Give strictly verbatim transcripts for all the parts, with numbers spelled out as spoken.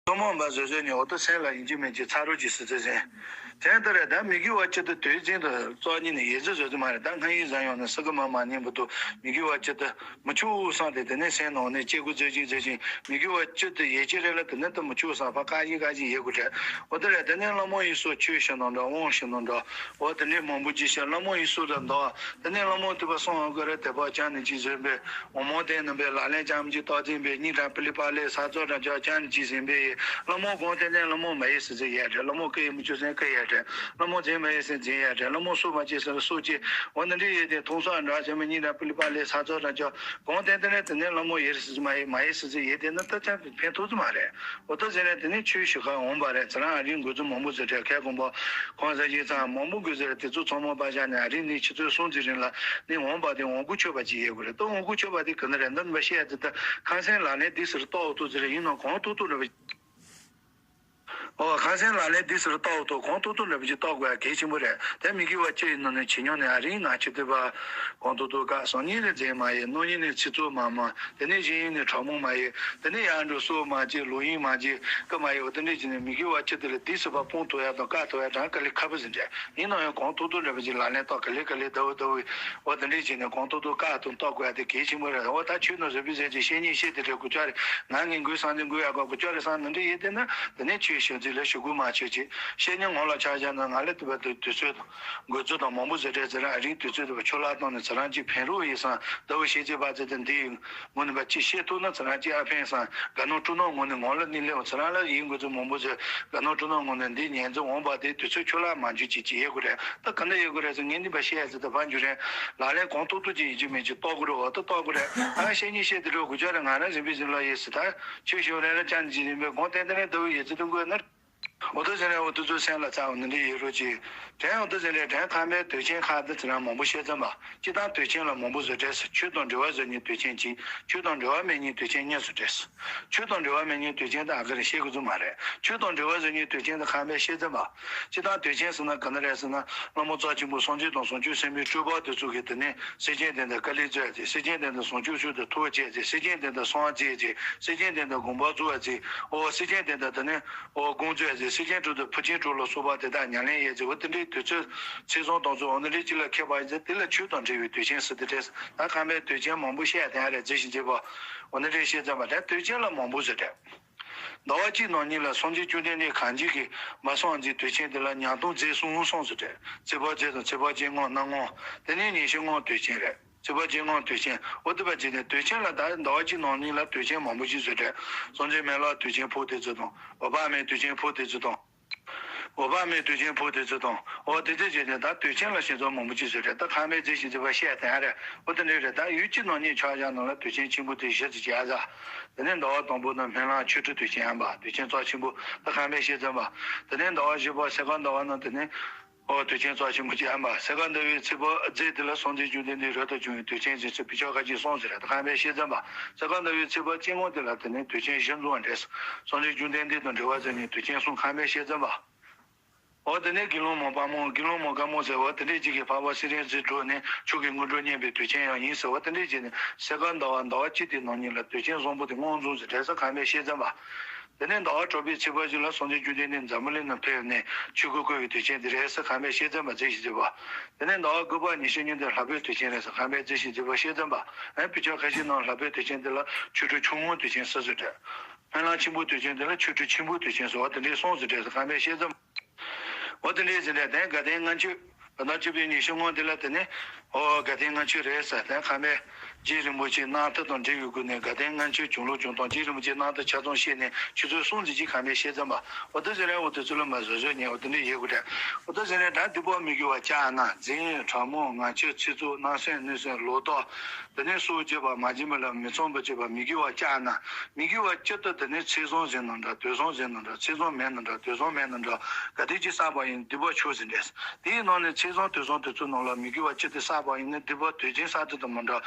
ཐུན་མོང་མ་བཟོད་བཟོད་ནས་འོ་ད་སེམས་ལ་ཡིན་གཅིག་མིན་གཅིག་ཚ་རོགས་ཀྱི་སི་ཚེ་ཟིན། དེ་ལྟར་ད་མི་དགེ་བ་སྤྱི་ལྟར་དུས་རྒྱུན་དུ་རྩོག་ཉིད་ནས་ཡིད་གཟུགས་བཟོད་ཀྱི་མ་རེད། ད་སྔ་ཡིན་བཟང་ཡོང་ནས་སི་ཀི་མ་མ་ཉན་པ་དུ་མི་དགེ་བ་སྤྱི་ལྟར་མི་ཆུ་བསམ་སྟེ་དེ་ནས་སེམས་ནང་ནས་སྐྱེ་དགུ་རྫས་ཅིག་རྫས་ཅིག་མི་དགེ་བ་སྤྱི་ལྟར་ཡེ་ཅི་རེ་ལ་དེ་ནས་ད་མི་ཆུ་བསམ་པ་ཀ་ཡིན་ཀ་ཅིག་ཡེ་དགོས་རེད། འོ་ད་རེད། དེ་ནས་ལྷ་མོ་ཡིན་སོགས་ཆོས་ཤིག་ནང་འདྲ་དབང་ཤིག་ནང་འདྲ། འོ་དེ་ནས་མང་པོ་ཅིག་བཤད་ལྷ་མོ་ཡིན་སོགས་ལ་འདུག་དེ་ནས་ལྷ་མོ་དུ་བ་སོང་བ་ཀ་རེ་དེ་བ་ཅང་ནས་ཅིག་བཟོས་པས། འོ་མོ་དེ་རྣམ་པའི་ལག་ལེན་ཅང་མི་གཅིག་རྟག་འཛིན་པའི་སྙིང་དང་པི་ལི་པ་ལས་ས་ཚོ་དང་ཅག་ཅང་ནི་ཅིག་ཟིན་པའི་ཡི་ལྷ་མོ་གོང་དེ་ནས་ལྷ་མོ་མ་ཡི་སི་ཟིན་ཡ་རེད། ལྷ་མོ་ཀི་ཡི་མི་ཆུ་ཟིན་ཀི་ཡ་རེད། ལྷ་མོ་འཛིན་མ་ཡི་སི་འཛིན་ཡ་རེད། ལྷ་མོ་སུ་མ་ཅི་སི་སུ་ཅི། འོ་ནི་འདྲི་ཡི་དེ་ཐུང་སོགས་འདྲ་ཟེར་མི་སྙིང་དང་པི་ལི་པ་ལས་ས་ཚོ་དང་ཅག་གོང་དེ་དེ་ནས་དེ་ནས་ལྷ་མོ་ཡི་སི་ཟིན་མ་ཡི་མ་ཡི་སི་ཟིན་ཡི་དེ་ནི་ད་ཅང་ཕན་ཐོགས་ཙམ་མ་རེད། འོ་ད་ཟེར་ནས་དེ་ནས་ཆོས་ཞུ་ཁ་འོང་བ་རེད། ཚེ་རང་ཨ་རིང་འགོ་འཛུགས་མང་པོ་ཟེར་གྲས་ཁས་གོང་པ་ཁོང་ཟེར་གྱི་ཚང་མང་པོ་འགོ་ཟེར་དེ་ཚོ་ཚང་མ་པ་ཤ་ནས་ཨ་རིང་ནི་ཆུ་ཚོད་གསུམ་ཙམ་རིང་ལ་ནི་འོང་བ་དེ་འོང་གུ་ཆོད་པ་ཅིག་ཡོད་དགོས་རེད། ད་འོང་གུ་ཆོད་པ་དེ་ག་ནི་རེད། འདི་འདི་བཤད་ཡ་དེ་ད་ཁ་སེང་ལག་ལེན་དེ་ཟེར་ཏོག་ཏོག་ཟེར་ཡིན་ནོ་གོང་ཏོག་ཏོག་རེད་པ། ཨོ་ཁ་སེང་ལག་ལེན་དེ་ཟེར་ཏོག་ཏོག་གོང་ཏོག་ཏོག་རེད་པ་ཅིག་ཏོག་དགོས་ཡ་གལ་ཆེན་པོ་རེད། དེ་མི་དགེ་བ་སྤྱི་ཡི་ནང་ནས་ཇེ་ཉུང་ནས་ཨ་རིང་ང་ཆུ་དེ་བ་གོང་ཏོག་ཏོག་ཀ་སང་ཉིན་ལས་འཛིན་མ་ཡི་སྣོད་ཡིན་ནས་ཚིག་རྩུབ་མ་མ། དེ་ནས་གཞན་ཡིན་ནས་ཕྲ་མོ་མ་ཡི། དེ་ནས་ཡར་འགྲོ་སོ་མ་བྱེད་ལོ་ཡིན་མ་བྱེད་ཀ་མ་ཡི། འོ་དེ་འདྲས་བྱས་ནས་མི་དགེ་བ་སྤྱི་དེ་ལ་དེ་ཟེར་བ་སྤོང་ཐུབ་ཡ་དང་བཀག་ཐུབ་ཡ་གྲངས་དཀའ་ལས་ཁག་པོ་ཟིན་འདྲ། ཡིན་ན་ཡང་གོང་ཐོག་ཐོག་འདྲ་པོ་ཅིག་ལག་ལེན་ཏོག་ག་ལེ་ག་ལེ་ལྡབ་ལྡབ། འོ་དེ་འདྲས་བྱས་ནས་གོང་ཐོག་ཐོག་བཀག་དང་ཏོག་དགོས་ཡ་དེ་གལ་ཆེན་པོ་རེད། འོ་ད་ཆོས་ནང་བཟོད་པའི་ཟས་ཀྱི་བཤེས་གཉེན་བཤད་དེ་རེད་དགོས་ཆ་རེད། ང་ངས་འགོས་སང་དེ་འགོས་ཡ་གོ་དགོས་ཆ་རེད་སང་ནི་འདྲ་ཡིན་དེ་ན་དེ་ནས་ཆོས་ཞུ་ཚུལ་ལ་ཞུ་དགོས་མ་ཆོད་ཅིག་བཤེས་གཉེན་ངོ་ལ་ཆ་བཞག་ན་ང་ལ་དུ་བ་དུ་དུས་ཚོད་དང་། འགོ་ཚུགས་དང་མང་པོ་ཟེར་གྲས་ཟེར་ར་ཨ་རིའི་དུས་ཚོད་དུ་ཆོ་ལག་བཏང་ནས་ཚེ་རང་གཅིག་ཕན་རོགས་ཡིན་སང་ཟླ་བ་ཤེས་ཚེ་བ་ཚེ་དེ་འདི་ཡིན་ངོ་ནས་པ་ཅི་བཤད་ཐུབ་ན་ཚེ་རང་གཅིག་ཨ་ཕན་སང་དགའ་ནོར་སྤྲོ་ནོར་ངོ་ནས་ངོ་ལ་ནི་ལེའོ་ཚེ་རང་ལ་ཡིན་དགོས་ཚུལ་མང་པོ་ཟེར་དགའ་ནོར་སྤྲོ་ནོར་ངོ་ནས་འདི་ཉན་ཚེ་འོང་བ་དེ་དུས་ཚོད་ཆོ་ལག་མ་འཇུ་ཅིག་ཅི་ཡེ་དགོས་རེད། ད་ག་འདྲ་ཡེ་དགོས་རེད་ཟེར་ངས་འདི་པ་བཤད་ཚེ་ད་ཕན་རྒྱུ་རེད། ལག་ལེན་གོང་ཐོག་ཐོག་ཅིག་ཡིན་གཅིག་མིན་གཅིག་ཏོག་དགོས་རེད། འོ་ད་ཏོག་དགོས་རེད། ཨ་བཤད་ཉིན་བཤད་དེ་རེད་དགོས་ཆ་རེད། ང་རང་རིམ་པས་རིམ་ལ་ཡེ་སི་ད་ཆོས་ཞུ་རེ་ར་ཅང་ཅི་ཡིན་པས་གོང་ཏན་ཏན་རེད་ཟླ་བའི་ཡེ་ཚེ་དུ་འགོས་ན། འོ་ད་ཟེར་ནས་འོ་དུ་ཚོའི་སེམས་ལ་ཚ་འོ་ནི་འདྲ་ཡོད་རོགས་ཅིག་དྲན། འོ་ད་ཟེར་ནས་དྲན་ཁ་མའི་དུས་ཆེན་ཁག་འདི་ཚེ་རང་མང་པོ་བཤད་ཙམ་པ། སྤྱི་དང་དུས་ཆེན་ལ་མང་པོ་བཟོ་གྲས་སུ་ཆོས་དང་འབྲེལ་བ་བཟོ་ཉིན་དུས་ཆེན་གཅིག་ཆོས་དང་འབྲེལ་བ་མེད་ཉིན་དུས་ཆེན་གཉིས་བཟོ་གྲས་སུ། ཆོས་དང་འབྲེལ་བ་མེད་ཉིན་དུས་ཆེན་དེ་ཨ་ག་རེ་བཤད་དགོས་ཚུལ་མ་རེད། ཆོས་དང་འབྲེལ་བ་བཟོ་ཉིན་དུས་ཆེན་དེ་ཁ་མའི་བཤད་ཙམ་པ། སྤྱི་དང་དུས་ཆེན་ཟེར་ན་ག་འདྲ་རེད་ཟེར་ན་བླ་མ་རྩ་ཆེན་པོ་སངས་རྒྱས་དང་བྱང་ཆུབ་སེམས་དཔའི་སྤྲུལ་པ་དེ་ཚོ་གིས་དེ་ནས་སེམས་ཅན་དེ་འདྲ་དཀའ་ལས་སྩོལ་ཡ་ཅིག་སེམས་ཅན་དེ་འདྲ་བྱང་ཆུབ་ཕྱོགས་དེ་ཐུགས་བསྐྱེད་ཅིག་སེམས་ཅན་དེ་འདྲ་སངས་རྒྱས་ཅིག་སེམས་ཅན་དེ་འདྲ་དགོངས་པ་རྫོགས་པ་ཅིག་འོ་སེམས་ཅན་དེ་འདྲ་དེ་ནས། འོ་དགོངས་རྫོགས་ཟེར་སེམས་ཅན་དྲུག་ཏུ་ཕར་ཕྱིན་དྲུག་ལ་སོགས་པ་དེ་དག་ཉམས་ལེན་ཡས་ཟེར་བ་དེ་འདྲའི་དུས་ཚོད་ཚེས་བཟང་དང་ཚོ་འོ་ན་འདྲའི་གཅིག་ལ་ཁེལ་བ་ཡིན་ཚེ་དེ་ལ་ཆོས་དང་འབྲེལ་བའི་དུས་ཆེན་ཟེར་དེ་འདྲས་ད་ཁ་མའི་དུས་ཆེན་མང་པོ་བཤད་ཡ་དེ་ཡ་རེད་ཟེར་ཞིང་བྱེད་པ་འོ་ན་འདྲའི་བཤད་ཙམ་པ་དེ་དུས་ཆེན་ལ་མང་པོ་ཟེར་དེ། ཟླ་བ་གཅིག་ནང་ཉིད་ལ་སངས་རྒྱས་བཅོམ་ལྡན་འདས་གང་ཅིག་གིས་མ་གསུངས་ཟེར་དུས་ཆེན་དེ་ལ་ཉང་སྟོང་རྫས་གསུམ་གསུངས་ཟེར་དེ་ཚེས་པ་རྫས་དང་ཚེས་པ་སྤྱན་སྔོན་གནམ་སྔོན་དེ་ནས་ཉི་ཤུ་སྔོན་དུས་ཆེན་རེད། ཚེས་པ་སྤྱན་སྔོན་དུས་ཆེན། འོ་དེ་བ་ཅིག་ནས་དུས་ཆེན་ལ་ད་ཟླ་བ་གཅིག་ནང་ཉིད་ལ་དུས་ཆེན་མང་པོ་ཞིག་བཟོས་ཏེ། སངས་རྒྱས་མི་ལ་དུས་ཆེན་ཕོག་དེ་ཚོ་དང་། འོད་དཔག་མེད་དུས་ཆེན་ཕོག་དེ་ཚོ་དང་། འོད་དཔག་མེད་དུས་ཆེན་ཕོག་དེ་ཚོ་དང་། འོ་དེ་ཚོ་བྱས་ནས་ད་དུས་ཆེན་ལ་ཞེ་ཚོགས་མང་པོ་ཞིག་བཟོས་ཏེ་ད་ཁ་མའི་རྫས་ཞིག་བཟོས་པ་བཤད་དེ་ཨ་རེད། འོ་དེ་འདྲ་རེད། ད་ཡུལ་གཅིག་ནང་ཉིད་ཆ་བཞག་ནང་ལ་དུས་ཆེན་ཆེན་པོ་དེ་བཞི་ཙམ་བྱས་ཨ་ཟ། དེ་ནས་ཟླ་བ་དང་པོ་ནི་སྨོན་ལམ་ཆོ་འཕྲུལ་དུས་ཆེན་ཨ་འབའ་དུས་ཆེན་རྩ་ཆེན་པོ་ད་ཁ་མའི་བཤད་ཚན་པ། དེ་ནས་ཟླ་བ་བཞི་པ་སེ་ག་ཟླ་བ་ནི་དེ་ནས། ཨོ་དུས་ཆེན་རྩ་ཆེན་པོ་ཅིག་ཨ་མ་སེ་ག་ཟླ་བའི་ཚེས་པ་རྫས་དེ་ལ་སངས་རྒྱས་བཅོམ་ལྡན་འདས་རབ་ཏུ་བྱུང་བའི་དུས་ཆེན་ཟེར་ཚེ་བི་ཆོ་ཁ་ཅིག་སོང་ཟེར་ར་ད་ཁ་མའི་བཤད་ཚན་པ། སེ་ག་ཟླ་བའི་ཚེས་པ་སྤྱི་ངོ་དེ་ལ་དེ་ནས་དུས་ཆེན་བཞི་འཛོམས་འདྲེས། སངས་རྒྱས་བཅོམ་ལྡན་འདས་དང་འབྲེལ་བ་ཟེར་ནས་དུས་ཆེན་གསུམ་ཁ་མའི་བཤད་ཚན་པ། ཨོ་དེ་ནས་དགེ་སློང་མ་དཔའ་མོ་དགེ་སློང་མ་དཀར་མོ་ཟེར་བ་དེ་འདྲས་ཅིག་གིས་འཕགས་པ་སེ་རན་ཟེར་འགྲོ་ནས་ཆོས་ཀྱི་དངོས་གྲུབ་བརྙེས་པའི་དུས་ཆེན་ཡང་ཡིན་ཟེར་བ་དེ་འདྲས་ཅིག་ནས་སེ་ག་ཟླ་བ་ཟླ་བ་གཅིག་དེ་ནང་ཉིད་ལ་དུས་ཆེན་བཟང་པོ་དེ་སྔོན་འཛོམས་ཟེར་འདྲེས་ས་ཁ་མའི་བཤད་ཚན་པ། དེ་ནས་ཟླ་བ་དྲུག་པའི་ཚེས་པ་བཞི་ལ་སངས་རྒྱས་བཅོམ་ལྡན་འདས་འཛམ་བུ་གླིང་ནང་ཕེབས་ནས་ཆོས་འཁོར་བསྐོར་བའི་དུས་ཆེན་དེ་རེད་ཟེར་ཁ་མའི་བཤད་ཚན་པ་མཛད་ཞིང་མཛད་པ། དེ་ནས་ཟླ་བ་དགུ་པ་ཉི་ཤུ་གཉིས་དེ་ལྷག་པའི་དུས་ཆེན་རེད་ཟེར་ཁ་མའི་མཛད་ཞིང་མཛད་པ་བཤད་ཚན་པ། ཨེ་བི་ཆོ་ཁ་ཤས་ནང་ལྷག་པའི་དུས་ཆེན་དེ་ལ་ཆོ་འཕྲུལ་ཆུང་ངུའི་དུས་ཆེན་ཟེར་ཟེར་འདྲ། སྨོན་ལམ་ཆེན་པོའི་དུས་ཆེན་དེ་ལ་ཆོ་འཕྲུལ་ཆེན་པོའི་དུས་ཆེན་ཟེར་བ་དེ་འདྲའི་སོང་ཟེར་འདྲ་ཟེར་ཁ་མའི་བཤད་ཚན་པ། འོ་དེ་འདྲའི་ཟེར་ནས་དེ་དགའ་ལྡན་ལྔ་མཆོད་ཟླ་བ་བཅུ་པའི་ཉི་ཤུ་སྔོན་དེ་ལ་དེ་ནས་ཨོ་དགའ་ལྡན་ལྔ་མཆོད་རེད་ཟེར་དེ་ཁ་མའི་རྗེ་རིན་པོ་ཆེའི་རྣམ་ཐར་དང་འབྲེལ་བའི་སྒོ་ནས་དགའ་ལྡན་ལྔ་མཆོད་བྱུང་ལུགས་བྱུང་སྟངས་རྗེ་རིན་པོ་ཆེའི་རྣམ་ཐར་ཆ་ཚང་བཤད་ནས་ཆུ་ཚོད་གསུམ་ཙམ་ཅིག་ཁ་མའི་བཤད་ཚན་པ། འོ་དེ་ཟེར་ནས་འོ་དེ་ཚོ་ལ་མ་བཟོད་བཟོད་ཉན་འོ་དེ་འདྲའི་ཡོད་དགོས་རེད། འོ་དེ་ཟེར་ནས་ད་འདི་པོ་མི་དགེ་བ་བཅག་ན་འཛིན་ཕྲ་མོ་ངན་སྤྱོད་ཚིག་རྩུབ་རྣམ་སེམས་གནོད་སེམས་ལོག་རྟོག་དེ་ནས་སྲོག་གཅོད་པ་མ་བྱིན་པ་ལ་མི་ཚངས་པར་སྤྱོད་པ་མི་དགེ་བ་བཅག་ན། མི་དགེ་བ་སྤྱི་ལྟར་དེ་ནས་ཚེས་བཟང་ཟིན་ནོ་འདྲ་དུས་བཟང་ཟིན་ནོ་འདྲ་ཚེས་བཟང་མེད་ནོ་འདྲ་དུས་བཟང་མེད་ནོ་འདྲ་ག་དུས་ཅིག་བསགས་པ་ཡིན་སྡིག་པ་ཆོག་ཟིན་འདྲ། དེའི་ནང་ནས་ཚེས་བཟང་དུས་བཟང་དེ་ཚོའི་ནང་ལ་མི་དགེ་བ་སྤྱི་དེ་བསགས་པ་ཡིན་ན་སྡིག་པ་དུས་རྒྱུན་བསགས་དུས་དང་མི་འདྲ།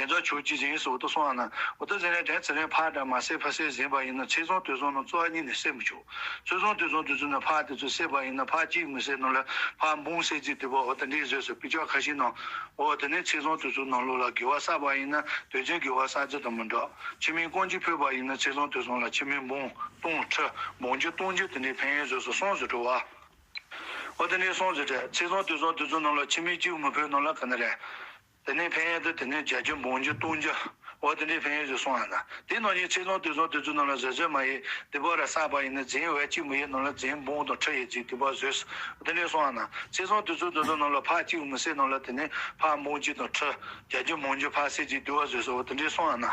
དེ་ཚོ་ཆོས་ཅི་ཟིན་སོགས་དུ་སོང་ཨ་ན། འོ་ད་ཟིན་ནས་དྲན་ཚེ་རིང་ཕར་དྲན་མ་སེ་ཕ་སེ་ཟིན་པ་ཡིན་ན་ཚེ་བཟང་དུས་བཟང་ནང་རྩ་བ་ཉིད་ནས་སེ་མི་ཆོག་ཚེ་བཟང་དུས་བཟང་དུས་ཚོད་ནང་ཕར་དེ་ཚོ་སེ་བ་ཡིན་ན་ཕར་གཅིག་མི་སེ་ནང་ལ་ཕར་འབུང་སེ་ཅིག་དེ་བ། འོ་ད་འདི་བཟོས་སོ་དཔེ་ཆ་ཁ་ཤས་ནང་། འོ་དེ་ནས་ཚེ་བཟང་དུས་ཚོད་ནང་ལོགས་ལ་དགེ་བ་བསགས་པ་ཡིན་ན་དུས་ཆེན་དགེ་བ་བསགས་ཚེ་དང་མི་འདྲ། ཕྱི་མའི་རྐང་གཅིག་ཕུལ་བ་ཡིན་ན་ཚེ་བཟང་དུས་བཟང་ལ་ཕྱི་མའི་འབུང་སྟོང་ཁྲི་འབུང་རྒྱུ་སྟོང་རྒྱུ་དེ་འདྲའི་ཕན་ཡོན་བཟོས་སོ་གསུངས་སུ་འགྲོ་བ། འོ་དེ་ནས་གསུངས་སུ་འགྲོ། ཚེ་བཟང་དུས་བཟང་དུས་ཚོད་ནང་ལ་ཕྱི་མའི་གཅིག་མི་ཕུལ་ནང་ལ་ག་ན་རེད། དེ་ནས་ཕན་ཡོན་དུ་དེ་ནས་བརྒྱ་རྒྱུ་འབུང་རྒྱུ་སྟོང་རྒྱུ། འོ་དེ་འདྲའི་ཕན་ཡོན་ཞིག་གསུངས་ཨ་ན། དེ་ནང་བཞིན་ཚེ་བཟང་དུས་བཟང་དུས་ཚོད་ནང་ལ་བཟོད་བཟོད་མ་ཡིན་དེ་བ་ར་བསགས་པ་ཡིན་ན་རྫས་འོད་གཅིག་མི་ཡིན་ནང་ལ་རྫས་འབུང་དང་ཁྲི་ཡི་རྫས་དེ་བ་བཟོས། དེ་འདྲའི་གསུངས་ཨ་ན། ཚེ་བཟང་དུས་ཚོད་དུས་ཚོད་ནང་ལ་ཕར་གཅིག་མི་སེ་ནང་ལ་དེ་ནས་ཕར་འབུང་གཅིག་དང་ཁྲི་བརྒྱ་རྒྱུ་འབུང་རྒྱུ་ཕར་སེ་གཅིག་དེ་བ་བཟོས་སོ། འོ་དེ་འདྲའི་གསུངས་ཨ་ན།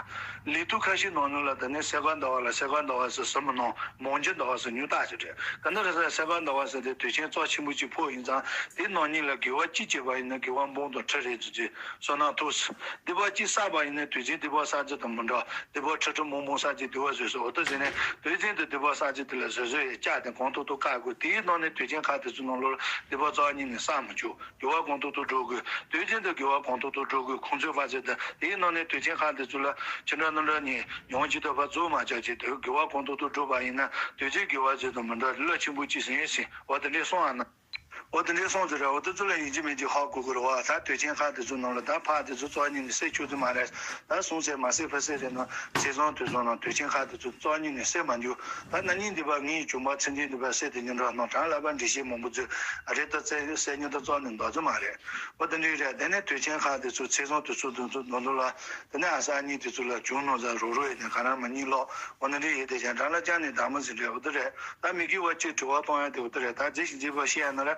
ལས་དུས་ཁ་ཤས་ནང་ནང་ལ་དེ་ནས་སེ་ག་ཟླ་བ་ལ་སེ་ག་ཟླ་བ་སུ་ཟིན་མི་ནང་འབུང་རྒྱུ་ཟླ་བ་སུ་ཉུང་རྟགས་ཞིག་རེད། ག་འདི་རེད་ཟེར་སེ་ག་ཟླ་བ་སུ་དེ་དུས་ཆེན་རྩ་ཆེན་པོ་གཅིག་ཕོག་ཡིན་ཙང་དེ་ནང་ཉིད་ལ་དགེ་བ་གཅིག་བྱས་པ་ཡིན་ན་དགེ་བ་འབུང་དང་ཁྲི་རེ་ཙམ་ཅིག་བསོད་ནམས་ཐོབ། སྡིག་པ་གཅིག་བསགས་པ་ཡིན་ན་དུས་ཆེན་སྡིག་པ་བསགས་ཚད་དང་མི་འདྲ། སྡིག་པ་ཁྲི་ཁྲི་མང་མང་བསགས་ཀྱི་སྡིག་པ་བཟོས་སོ། འོ་ད་ཟེར་ནས་དུས་ཆེན་དུ་སྡིག་པ་བསགས་ཀྱི་དེ་ལ་བཟོད་བཟོད་ཡི་བཅག་སྟེ་གང་ཐུབ་ཐུབ་བཀག་དགོས། དེའི་ནང་ནས་དུས་ཆེན་ཁག་དེ་ཚོའི་ནང་ལོགས་ལ་སྡིག་པ་རྩ་བ་ཉིད་ནས་བསགས་མི་བཅུག་དགེ་བ་གང་ཐུབ་ཐུབ་སྒྲུབ་དགོས། དུས་ཆེན་དུ་དགེ་བ་གང་ཐུབ་ཐུབ་སྒྲུབ་དགོས། ཁོང་ཚོའི་བར་ཆད་དུ་དེའི་ནང་ནས་དུས་ཆེན་ཁག་དེ་ཚོ་ལ་ཁྱི་འདྲ་ནོར་འདྲ་ཉིད་ཡོང་ཅི་ཐུབ་པ་རྫོགས་མ་ཆགས་ཀྱི་དུས་དགེ་བ་གང་ཐུབ་ཐུབ་སྒྲུབ་པ་ཡིན་ན་དུས་ཆེན་དགེ་བ་ཚོ་དང་མི་འདྲ་བློ་ཆེན་པོ་ཅིག་ཟིན་ཟིན། འོ་དེ་འདྲའི་གསུངས་ཨ་ན། འོ་དེ་འདྲའི་གསུངས་ཚུལ་རེད། འོ་དེ་ཚོ་ལ་ཡིན་གཅིག་མིན་གཅིག་ཧ་གོ་དགོས་རེད་བ། ད་དུས་ཆེན་ཁག་དེ་ཚོའི་ནང་ལ་ད་ཕར་དེ་ཚོ་རྩ་བ་ཉིད་ནས་སེ་ཆོག་ཚུལ་མ་རེད། ད་སོང་ཚེ་མ་སེ་ཕ་སེ་རེད་ན་ཚེ་བཟང་དུས་བཟང་ནང་དུས་ཆེན་ཁག་དེ་ཚོ་རྩ་བ་ཉིད་ནས་སེ་མ་འཇུག་ད་ན་ནིང་འདི་པ་ངའི་བྱུང་པ་ཚེ་འདི་འདི་པ་སེ་དེ་ཉིན་འགྲོ་ནང་གྲང་ལ་པ་འདྲི་ཤེས་མང་པོ་ཚོས་ཨ་རེད་ད་ཚེ་སེ་ཉིན་ད་རྩ་ནས་འདོགས་ཚུལ་མ་རེད། འོ་དེ་འདྲའི་རེད། དེ་ནས་དུས་ཆེན་ཁག་དེ་ཚོ་ཚེ་བཟང་དུས་ཚོད་དུས་ཚོད་ནང་ལ་དེ་ནས་ཨ་ས་གཉིས་དེ་ཚོ་ལ་བྱུང་ནོ་ཟ་རོ་རོ་ཡེ་ནས་ག་རང་མ་གཉིད་ལོག་འོ་ན་འདྲ་ཡེ་དེ་བཞིན་གྲང་ལ་ཅང་ནས་འདམ་མ་ཟིན་རེད། འོ་དེ་རེད། ད་མི་དགེ་བ་གཅིག་དྲི་བ་གཏོང་ཡ་དེ་འོ་དེ་རེད། ད་རྫས་ཤིང་རྫས་པ་བཤད་ཡ་ན་ར་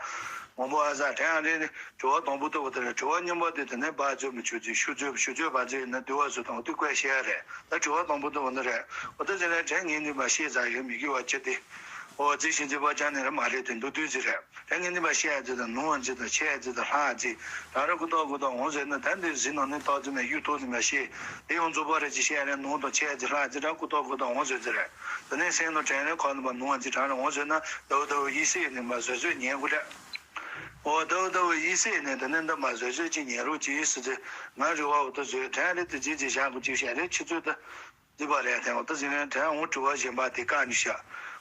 མང་པོ་ཨ་ཟ་དྲན་ཡ་རེད། དྲི་བ་དང་པོ་དེ་འོ་དེ་རེད། དྲི་བ་གཉིས་པ་དེ་དེ་ནས་བ་བརྗོད་མི་ཆོག་ཅིག་ཤུ་བརྗོད་ཤུ་བརྗོད་བ་བརྗོད་ཡིན་ན་དུ་བ་བཟོ་དང་འོ་དེ་བཀོད་བཤད་ཡ་རེད། ད་དྲི་བ་དང་པོ་དེ་འོ་ན་རེད། འོ་དེ་ཟེར་ནས་དྲན་ངེས་ནས་མ་བཤད་ཟ་ཡོད་མི་དགེ་བ་གཅིག་དེ། འོ་རྫས་ཤིང་རྫས་པ་ཅང་ནས་ར་མ་རེད་དེ་འདུག་དུས་ཟིག་རེད། དྲན་ངེས་ནས་མ་བཤད་ཡ་ཟིག་དང་ནུ་བ་ཟིག་དང་ཆེ་ཡ་ཟིག་དང་ལྷག་ཡ་ཟིག་རང་ར་ཀུ་ཏོག་ཀུ་ཏོག་འོང་ཟེར་ན་ད་འདི་ཟིག་ནང་ནས་ཏོག་ཙམ་ནས་གཡུག་ཐོག་ནས་མ་བཤད་དེ་ཡང་རྫོགས་པ་རེད་ཅེས་བཤད་ཡ་རེད། ནུ་དང་ཆེ་ཡ་ཟིག་ལྷག་ཡ་ཟིག་ར་ཀུ་ཏོག་ཀུ་ཏོག་འོང་ཟེར་ཟིག་རེད། དེ་ནས་སེམས་ནང་དྲན་ནས་ཁོ་ནི་པ་ནུ་བ་ཟིག་གྲང་ར་འོང་ཟེར་ན་ལྡབ་ལྡབ་ཡིད་སེམས་ནས་མ་བཟོད་བཟོད་ཉན་དགོས་རེད། འོ་ལྡབ་ལྡབ་ཡིད་སེམས་ནས་དེ་ནས་འདི་མ་བཟོད་བཟོད་ཅིག་ཉན་རོགས་ཅིག་ཟེར་ཟིག་ང་རེ་བ་འོ་ད་བཟོད་དྲན་རེད། དེ་ཅིག་ཅིག་བཞག་དགོས་ཅིག་བཤད་རེད། ཁྱི་ཚོད་དུ། འདི་པ་རེད་དེ་འོ་ད་ཟིན་ནས་དྲན་འོང་དྲི་བ་གཞན་པ་དེ་བཀག་ནས་བཤད།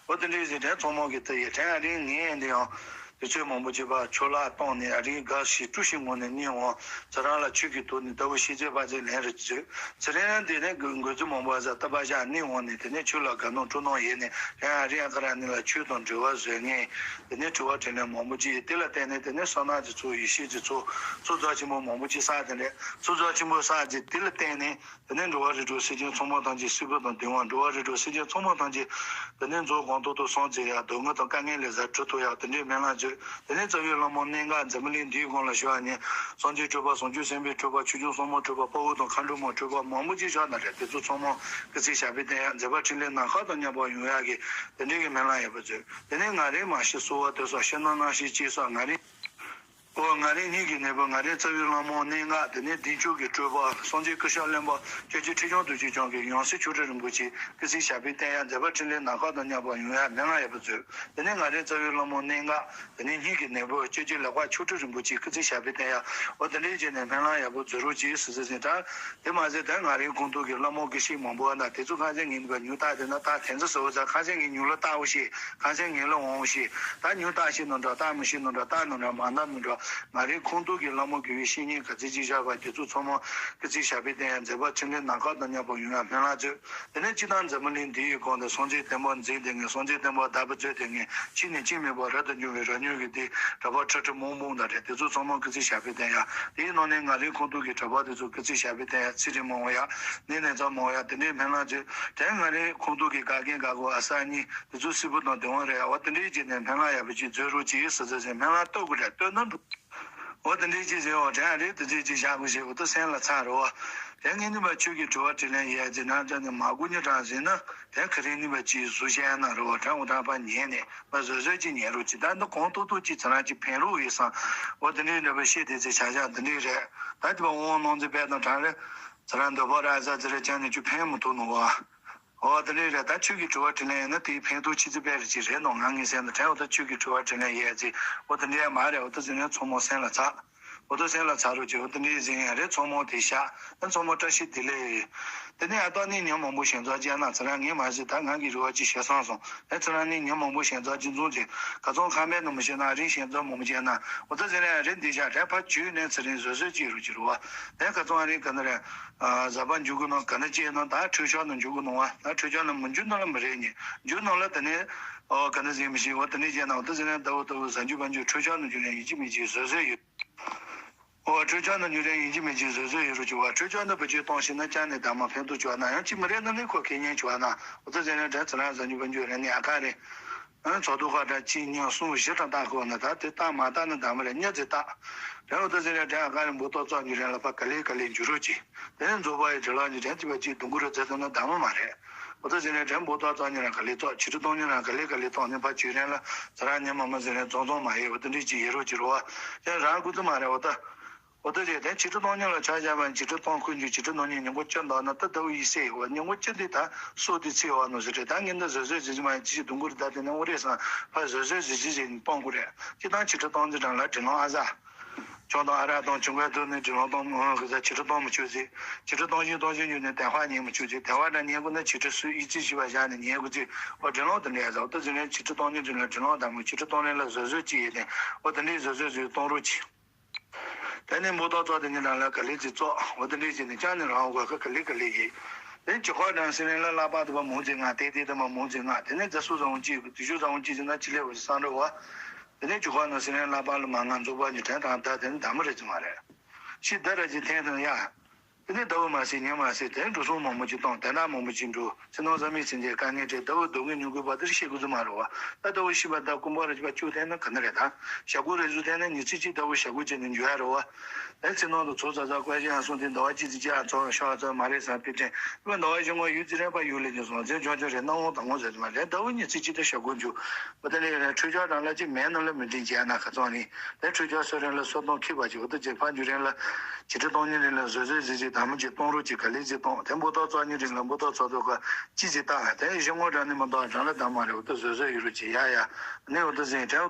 འོ་དེ་འདྲའི་ཟིན་དྲན་ཚང་མ་གི་ད་ཡི་དྲན་ཨ་རིང་ངས་འདི་ཡང་དུས་ཚོད་མང་པོ་བྱས་པ་ཆོས་ལ་བཏང་ནས་ཨ་རིང་དགའ་ཞིག་སྤྲོ་ཞིག་ངོ་ནས་གཉིད་འོང་ཚེ་རང་ལ་ཆོས་ཀྱི་དུག་ནས་ལྟ་བུ་ཤེས་བྱེད་པ་ཚེ་ལན་རེ་བརྗོད་ཚེ་རིང་འདི་ནས་དགོས་ཚུལ་མང་པོ་ཟ་ལྟ་བ་བཞག་གཉིད་འོང་ནས་དེ་ནས་ཆོས་ལ་དགའ་སྣང་སྤྲོ་སྣང་ཡེ་ནས་དྲན་ཨ་རིང་ཨ་ཀ་ར་ནི་ལ་ཆོས་དང་འབྲེལ་བ་བཟོས་ངེས་དེ་ནས་དྲི་བ་དྲིས་ལན་མང་པོ་ཅིག་དེ་ལ་བརྟེན་ནས་དེ་ནས་བསོད་ནམས་ཀྱི་ཚོགས་ཡེ་ཤེས་ཀྱི་ཚོགས་ཚོགས་རྫོགས་ཆེན་པོ་མང་པོ་ཅིག་བསགས་དེ་འདྲས་ཚོགས་རྫོགས་ཆེན་པོ་བསགས་ཅིག་དེ་ལ་བརྟེན་ནས། དེ་ནས་འགྲོ་བ་རིགས་དྲུག་སེམས་ཅན་ཚང་མ་ཐམས་ཅད་སྲིད་པ་དང་བདེ་བ། འགྲོ་བ་རིགས་དྲུག་སེམས་ཅན་ཚང་མ་ཐམས་ཅད་དེ་ནས་མཛོག་གང་ཐོག་ཏུ་སངས་རྒྱས་ཡག་སྡུག་བསྔལ་དང་དཀའ་ངལ་ལས་ཟ་གྲུ་ཐུབ་ཡག་དེ་འདྲའི་སྨོན་ལམ་མཛོད། དེ་ནས་རྩ་བའི་བླ་མ་གནད་འགག་འཛམ་བུ་གླིང་འདིའི་སྒང་ལ་བཞུགས་པ་ཉིད་སངས་རྒྱས་སྤྲུལ་པ་བྱང་ཆུབ་སེམས་དཔའི་སྤྲུལ་པ་ཆོས་སྐྱོང་སྲུང་མའི་སྤྲུལ་པ་དཔའ་བོ་དང་མཁའ་འགྲོ་མའི་སྤྲུལ་པ་མང་པོ་ཅིག་བཞུགས་ན་རེད། དེ་ཚོ་ཚང་མ་སྐུ་ཚེ་ཞབས་པད་བརྟན་ཡག་མཛད་པ་འཕྲིན་ལས་ནམ་མཁའ་དང་མཉམ་པར་ཡོང་ཡག་གི་དེ་འདྲའི་གི་སྨོན་ལམ་ཡག་པོ་མཛོད། དེ་ནས་ང་རའི་མ་ཤི་གསོལ་བ་འདེབས་སོ་ཕྱི་ནང་རྣམ་ཤེས་སྐྱེས་སོ་ང་རའི། ཨོ་ང་རའི་སྙིང་གི་ནོར་བུ་ང་རའི་རྩ་བའི་བླ་མ་གནད་འགག་དེ་ནས་བདེ་མཆོག་གི་སྤྲུལ་པ་སངས་རྒྱས་སྐུ་ཞབས་གླིང་པ་སྐྱབས་རྗེ་ཁྲི་བྱང་རྡོ་རྗེ་འཆང་གི་ཡང་སྲིད་ཆོས་སྒྲོན་རིན་པོ་ཆེ་སྐུ་ཚེ་ཞབས་པད་བརྟན་ཡག་མཛད་པ་འཕྲིན་ལས་ནམ་མཁའ་དང་མཉམ་པར་ཡོང་ཡག་སྨོན་ལམ་ཡག་པོ་མཛོད། དེ་ནས་ང་རའི་རྩ་བའི་བླ་མ་གནད་འགག་དེ་ནས་སྙིང་གི་ནོར་བུ་སྐྱབས་རྗེ་ལེགས་པ་མཆོག་སྤྲུལ་རིན་པོ་ཆེ་སྐུ་ཚེ་ཞབས་པད་བརྟན་ཡག་འོ་དེ་འདྲའི་བྱས་ནས་སྨོན་ལམ་ཡག་པོ་མཛོད་རོགས་གྱིས་ཟེར་ཟེར་ཟིན་ད། དེ་མ་ཟད་ད་ང་རའི་ཁོང་ཐུག་གི་བླ་མ་དགེ་བཤེས་མང་པོ་ཨ་ན་དེ་ཚོ་ཁ་སང་ངས་ནི་བ་ཉུ་རྟགས་དེ་ན་ད་དེ་ཚོ་ཟེར་བ་ཟ་ཁ་སང་ངས་ཉུ་ལ་ལྟ་བོ་ཤེས་ཁ་སང་ངས་ལ་འོང་བོ་ཤེས་ད་ཉུ་ལྟ་ཤེས་ནོ་འདྲ་ལྟ་མི་ཤེས་ནོ་འདྲ་ལྟ་ནོ་འདྲ་མ་ལྟ་ནོ་འདྲ་ང་རའི་ཁོང་ཐུག་གི་བླ་མ་དགེ་བའི་བཤེས་གཉེན་ག་ཚོད་ཅིག་བཞག་པ་དེ་ཚོ་ཚང་མ་སྐུ་ཚེ་ཞབས་པད་བརྟན་ཡག་མཛད་པ་འཕྲིན་ལས་ནམ་མཁའ་དང་མཉམ་པར་ཡོང་ཡག་སྨོན་ལམ་མཛོད། དེ་ནས་སྤྱི་བཏང་འཛམ་བུ་གླིང་འདི་ཡི་སྒང་དུ་སངས་རྒྱས་བསྟན་པ་འཛིན་དེ་ངས་སངས་རྒྱས་བསྟན་པ་དར་བ་མཛོད་དེ་ངས་ཕྱི་ནས་ཕྱི་མེད་པར་རབ་ཏུ་འབྱུང་བའི་རབ་མྱོང་གི་དེ་གྲགས་པ་ཁྲི་ཁྲི་མང་མང་དང་རེད། དེ་ཚོ་ཚང་མ་སྐུ་ཚེ་ཞབས་པད་བརྟན་ཡག་དེའི་ནང་ནས་ང་རའི་ཁོང་ཐུག་གི་གྲགས་པ་དེ་ཚོ་སྐུ་ཚེ་ཞབས་པད་བརྟན་ཡག་ཚེ་རིང་མང་བ་ཡག་ནད་ནས་ཚང་མང་བ་ཡག་དེ་འདྲའི་སྨོན་ལམ་མཛོད། དེ་ང་རའི་ཁོང་ཐུག་གི་ག་གེ་ག་གོ་ཨ་ས་གཉིས་དེ་ཚོ་སྲིད་པ་དང་བདེ་བ་རེད་ཡག་བ་དེ་འདྲའི་རྗེས་ནས་སྨོན་ལམ་ཡག་པོ་ཅིག་མཛོད་རོགས་གྱིས་ཟེར་ཟེར་ཟེར་སྨོན་ལམ་གཏོད་དགོས་རེད་གཏོད་ན་འགྲོ། འོ་དེ་འདྲའི་ཅིག་ཟེར་འོ་དྲན་རེད་དེ་ཚོའི་ཅིག་བཞག་དགོས་ཞེས་འོ་ད་སེམས་ལ་ཚ་རེད་བ། དེ་ངས་ནི་མ་ཁྱོད་ཀྱི་དྲི་བ་དྲིས་ལན་ཡས་ཅིག་ནང་ཅག་ནི་མ་དགོས་ཉེ་དྲགས་ཟིན་ན་དེ་ག་རེ་ནི་མ་ཅིག་བཟོ་བཤད་ན་རེད་བ། དྲན་འོ་དྲན་པ་ཉན་ནས་མ་བཟོད་བཟོད་ཅིག་ཉན་རོགས་ཅིག་ད་འདི་གོང་ཏོག་ཏོག་ཅིག་ཚ་རང་ཅིག་ཕན་རོགས་ཡོད་སང་འོ་དེ་འདྲའི་འདྲ་པོ་བཤད་དེ་ཚེ་བྱ་བཞག་འདི་འདྲའི་རེད། ད་དེ་བ་དབང་གནང་ཚེ་བས་དང་དྲན་རེད། ཚ་རང་འདོད་པ་ར་ཟ་ཚེ་རེད་ཅང་ནི་ཅུ་ཕན་མི་ཐོགས་ནོ་བ། འོ་དེ་འདྲའི་རེད། ད་ཁྱོད་ཀྱི་དྲི་བ་དྲིས་ལན་ཡིན་ན་དེའི་ཕན་ཐོགས་ཆེ་ཚེ་བས་རེད་ཅིག་རེད་ནོ་ང་ངའི་སེམས་ལ་དྲན་འོ་ད་ཁྱོད་ཀྱི་དྲི་བ་དྲིས་ལན་ཡས་ཅིག་འོ་དེ་འདྲའི་མ་རེད། འོ་ད་ཟིན་ན་ཚོ་མོ་སེམས་ལ་ཚ། འོ་ད་སེམས་ལ་ཚ་རུ་བྱེད། འོ་ད་འདྲའི་ཟིན་ཡང་རེད། ཚང་མ་དེ་ཤ་ཨ་ཚང་མ་བཀྲ་ཤིས་བདེ་ལེགས་ཡོད། དེ་ནས་ཨ་ད་ནི་ཉིན་མང་པོ་ཞིག་རྫོགས་རྗེས་ན་ཚེ་རིང་ངས་མ་ཟིན་ད་ང་གི་རུ་བ་ཅིག་བྱས་སོང་སོང་། ཨ་ཚེ་རིང་ནི་ཉིན་མང་པོ་ཞིག་རྫོགས་ཅིག་འཛོམས་ཅིག་ག་ཚང་ཁ་མེད་ནི་མི་ཤེས་ན་རིང་ཞིག་རྫོགས་མང་པོ་བྱས་ན་འོ་ད་ཟིན་ཡང་རེད། འདི་ཤ་རེད་ཕ་བྱུས་ནས་ཚེ་རིང་བཟོད་བཟོད་ཅིག་རུ་ཅིག་རུ་བ་དེ་ག་ཚང་རིང་ག་ན་རེད། ཟ་བ་འཇུག་གི་ནང་ག་ན་ཅི་ནང་ད་འཕྲུལ་ཆོག་ནང་འཇུག་གི་ནང་བ་ད་འཕྲུལ་ཆོག་ནང་མི་འཇུག་ནང་ལ་མི་རེད་ནི་འཇུག་ནང་ལ་དེ་ནས་ཨོ་ག་ན་ཟིན་མི་ཤེས། འོ་དེ་ནས་བྱས་ན་འོ་ད་ཟིན་ཡང་ལྟ་བུ་ལྟ་བུ་ཟ་འཇུག་པ་འཇུག་འཕྲུལ་ཆོག་ནང་འཇུག་ནས་ཡིན་གཅིག་མིན་གཅིག་བཟོད་བཟོད་ཡོད། འོ་འཕྲུལ་ཆོག་ནང་འཇུག་རན་ཡིན་གཅིག་མིན་གཅིག་བཟོད་བཟོད་ཡོད་རུ་བྱུང་བ། འཕྲུལ་ཆོག་ནང་བུ་ཆོས་གཏོང་ཤེས་ན་ཅང་ནས་ད་མ་ཕན་ཐོགས་བྱུང་བ་ན་ཡང་གཅིག་མི་རེད་ན་ནི་ཁོ་ཁེ་ཉན་བྱུང་བ་ན་འོ་ད་ཟིན་ཡང་དྲན་ཚེ་རང་ཟ་འཇུག་པ་འཇུག་རན་ནི་ཨ་ཁ་རེད། ཨ་ཚོགས་འདུ་ཁག་གྲངས་གཅིག་གཉིས་གསུམ་བཞི་གྲངས་བཏགས་དགོས་ན་ད་དེ་བཏགས་མ་བཏགས་ན་འདང་མ་རེད། གཉིས་ཙམ་བཏགས་རེད། འོ་ད་ཟིན་ཡང་དྲན་ཨ་ཁ་རེད། འབུ་ཏོག་བཙོག་འཇུག་རན་ལ་ཕ་ག་ལེ་ག་ལེ་འཇུ་རུ་གྱིས་དེ་ནས་རྫོགས་པ་ཡི་དྲི་ལག་འཇུག་དྲན་གཅིག་པ་གཅིག་སྡུག་གུ་རུ་རྫས་ཐོན་ན་འདང་མ་མ་རེད། འོ་ད་ཟིན་ཡང་དྲན་འབུ་ཏོག་བཙོག་ཉིན་རང་ག་ལེ་བཙོག་ཆིག་ཁྲི་སྟོང་ཉིན་རང་ག་ལེ་ག་ལེ་བཙོག་ནས་ཕ་བྱུས་རན་ལ་ཚེ་རང་ཉིན་མ་མ་ཟིན་ཡང་རྫོགས་རྫོགས་མ་ཡོད། འོ་ད་འདྲི་གཅིག་ཡོད་རུ་གྱི་རུ་བ་དེ་རང་དགུ་ཙམ་མ་རེད། འོ་ད། འོ་དེ་རེད། དེ་ཆིག་ཁྲི་སྟོང་གཉིས་ལ་ཆ་བཞག་པ་ཡིན། ཆིག་ཁྲི་སྟོང་ཁོན་གྱི་ཆིག་ཁྲི་ནང་ཉིན་ཉིན་གུང་བཅུ་འདུག་ན་ད་ལྟ་བུ་ཡིད་སེ་ཡོད་པ་ཉིན་གུང་བཅུ་འདི་ད་སོ་དེ་ཚེ་ཡོད་པ་ནོ་ཟེར་རེད། ད་ངས་འདི་བཟོད་བཟོད་ཟེར་གྱི་མ་ཡིན། ཅི་ཞིག་སྡུག་གུ་རེད། ད་དེ་ནས་འོ་རེད་སང་ཕ་བཟོད་བཟོད་ཟེར་གྱི་ཟེར་ནས་སྤང་དགོས་རེད། ཅི་ཐང་ཆིག་ཁྲི་སྟོང་འདི་གྲངས་ལ་དྲི་ལོང་ཨ་ཟ། ཆང་དང་ཨ་རག་དང་ཆུང་བའི་དུ་ནས་དྲི་ལོང་གཏོང་མི་འོང་གི་ཟ། ཆིག་ཁྲི་སྟོང་མི་ཆོད་ཟེར། ཆིག་ཁྲི་སྟོང་བཞི་སྟོང་བཞི་ཉུང་ནས་དན་ཧྭ་ཉན་མི་ཆོད་ཟེར། དན་ཧྭ་འདྲ་ཉན་དགོས་ན་ཆིག་ཁྲི་སུ་ཡིད་ཆེས་བྱས་པ་བཞག་ནས་ཉན་དགོས་ཟེར། འོ་དྲི་ལོང་དེ་འདྲ་ཡ་ཟ། འོ་ད་ཟེར་ནས་ཆིག་ཁྲི་སྟོང་ཉིན་དྲི་ལོང་དྲི་ལོང་དང་མོ་ཆིག་ཁྲི་སྟོང་ལེན་ལ་བཟོད་བཟོད་ཅི་ཡོད་ནས་འོ་དེ་འདྲའི་བཟོད་བཟོད་ཟེར་གཏོང་རོགས་གྱིས། དེ་ནས་འབུ་ཏོག་བཙོག་དེ་ཉིན་རང་ལ་ག་ལེ་ཅིག་བཙོག་འོ་དེ་འདྲས་ཅིག་ནས་ཅང་ནས་རང་དགོས་ཁ་ག་ལེ་ག་ལེ་ཡིན། དེ་ནས་ཅི་ཁོག་དང་སེ་རན་ལ་བསླབ་པ་དུ་བ་མུང་ཚེ་ང་དེ་དེ་དུ་མ་མུང་ཚེ་ང་དེ་ནས་རྫ་སུ་བཟང་བོ་གཅིག་དུ་ཞུ་བཟང་བོ་གཅིག་ཟེར་ན་ཅི་ལས་བ་ཞིག་བསམ་འགྲོ་བ། དེ་ནས་ཅི་ཁོག་དང་སེ་རན་བསླབ་པ་ལ་མ་ང་འཛུགས་པ་ཉིད་དྲན་དང་ད་དེ་ནས་ད་མི་རེད་ཅི་མ་རེད། ཤི་ད་ར་ཅི་འཐེན་དང་ཡ། དེ་ནས་ཟླ་བ་མ་ཟིན་ཉི་མ་ཟིན་དེ་འགྲོ་སོང་མང་པོ་ཅིག་གཏོང་དེ་ན་མང་པོ་ཅིག་འགྲོ་ཚེ་ནང་བཟའ་མི་ཟིན་དེ་དཀའ་ངལ་དེ་ཟླ་བ་སྡུག་བསྔལ་མྱོང་དགོས་པ་དེར་ཤེས་དགོས་ཚུལ་མ་རེད་བ། ད་ཟླ་བ་ཤི་བ་ད་ཀུན་པ་ར་ཅི་བ་བཅུ་ཐེན་ན་ག་ན་རེད་ད། ཞག་དགུ་རེ་བཟོ་ཐེན་ན་ཉི་ཚེ་གཅིག་ཟླ་བ་ཞག་དགུ་བྱས་ནས་འགྱུར་ཡ་རེད་བ། ཨེ་ཚེ་ནང་དུ་ཚོ་ཛ་ཛ་བཀའ་བཞིན་ཡང་སོང་དེ་ཟླ་བ་གཅིག་ཙམ་ཅི་ཨ་ཚོ་ཤ་ཨ་ཚོ་མ་རེད་བསམ་པའི་དྲན་ཨེ་ཟླ་བ་བཞི་ངོ་ཡུད་ཙི་རན་པ་ཡུད་ལས་ཀྱང་སོང་ཚེ་ཆུང་ཆུང་རེད་སྣང་བ་དང་ངོ་ཟེར་དུ་མ་རེད། ཟླ་བ་ཉི་ཚེ་གཅིག་ད་ཞག་དགུ་འཇུག་བ་དེ་ལས་ཡོད་ན་འཕྲུལ་ཆོག་རང་ལ་ཅི་མེད་ནང་ལ་མི་འདྲེན་བྱས་ན་ཁ་ཚང་ནི། དེ་འཕྲུལ་ཆོག་སོ་རེ་ལ་སོ་སྟོང་ཁེ་བ་ཅིག་འོ་ད་ཅིག་ཕ་འཇུ་རེ་ལ། ཆིག་ཁྲི་སྟོང་ཉིན་རེ་ལ་བཟོད་བཟོད་ཟིག་ཟིག་དམ་ཅིག་གཏོང་རོགས་ཅིག་ག་ལེ་ཟིག་གཏོང་དེ་འབོ་ཏོག་ཙོག་ཉིན་རེ་ལ་འབོ་ཏོག་ཙོག་ཏོག་ག་ཅི་ཟིག་བཏང་དེ་ཞི་ངོ་འདྲ་ནི་མ་གཏོགས་རང་ལ་དམ་མ་རེད། འོ་ད་བཟོད་བཟོད་ཡོད་རོགས་ཅིག་ཡ་ཡ་ནི་འོ་ད་ཟིན་དྲན།